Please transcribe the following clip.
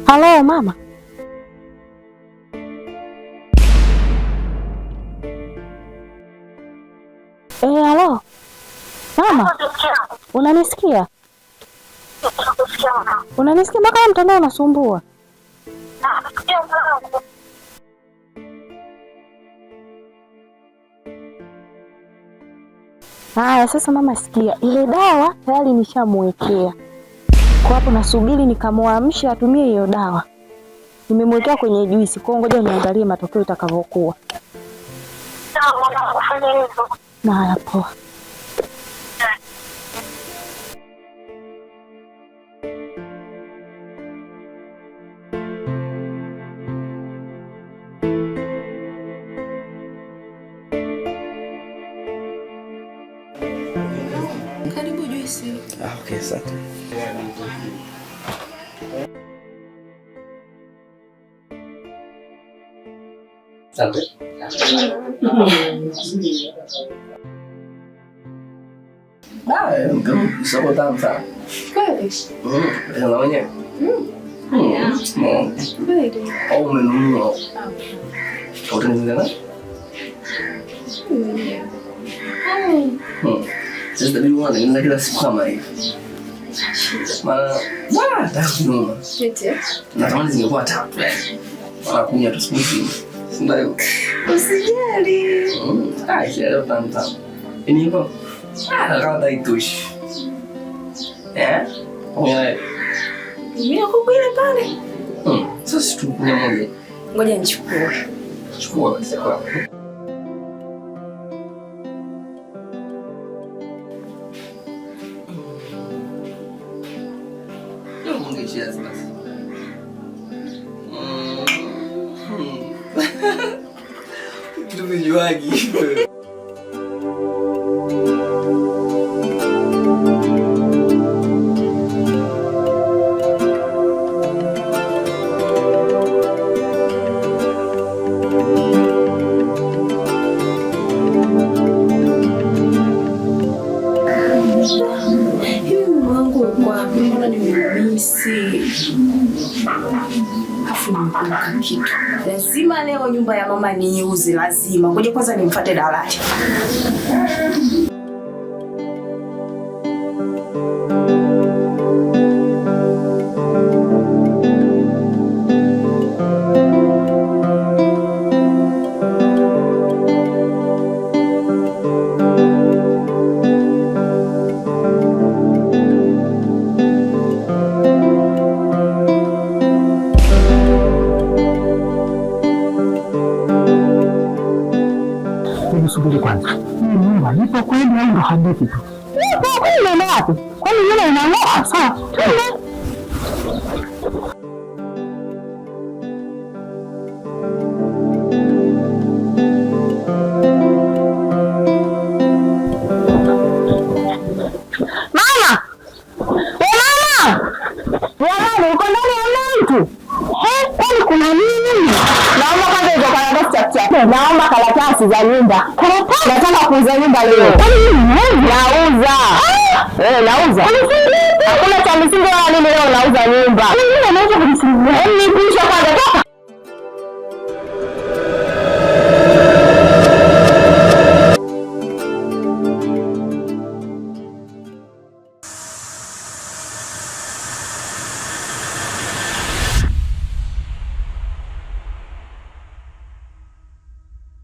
Halo mama. Halo mama, unanisikia? Unanisikia? Mpaka mtandao unasumbua. Haya sasa mama, sikia, ile dawa tayari nishamwekea kwa hapo, nasubiri nikamwamsha atumie hiyo dawa. Nimemwekea kwenye juisi, kwa ngoja niangalie matokeo itakavyokuwa. Na haya, poa. Karibu juisi. Ah, okay, asante. Asante. Soko tamu sana. Kweli? Na mwenyewe? Kweli. Au umenunua? Utengeneza na? Sasa itabidi uanze kila siku kama hivi. Maana nataka kununua. Natamani zingekuwa tatu yani. Maana kunywa tu siku nzima. Si ndio? Usijali. Ah, leo tamu tamu. Yaani hivyo. Ah, kama haitoshi. Eh? Kunywa wewe. Mimi nakupa ile pale. Sasa tu kunywa moja. Ngoja nichukue. Chukua basi kwa. Cheers basi. Kitu vinywaji. Hivi mume wangu uko wapi? Mbona nimemisi? Afu nimekumbuka kitu. Lazima leo nyumba ya mama niiuze, lazima. Ngoja kwanza nimfuate dalali. Hebu subiri kwanza, hii nyumba ipo kweli au ndo hadithi tu? Ipo kweli? Nenda wapi? Kwani nyumba inang'oa? Sawa, twende. Mama! We mama! Jamani, uko ndani hamna mtu? Kwani kuna nini? Naomba kwanza hizo karatasi chap chap. Naomba karatasi za nyumba. Karatasi? Nataka kuuza nyumba leo. Nauza. Eh, nauza. Hakuna cha misingi wala nini leo nauza nyumba. Nipisha kwanza toka.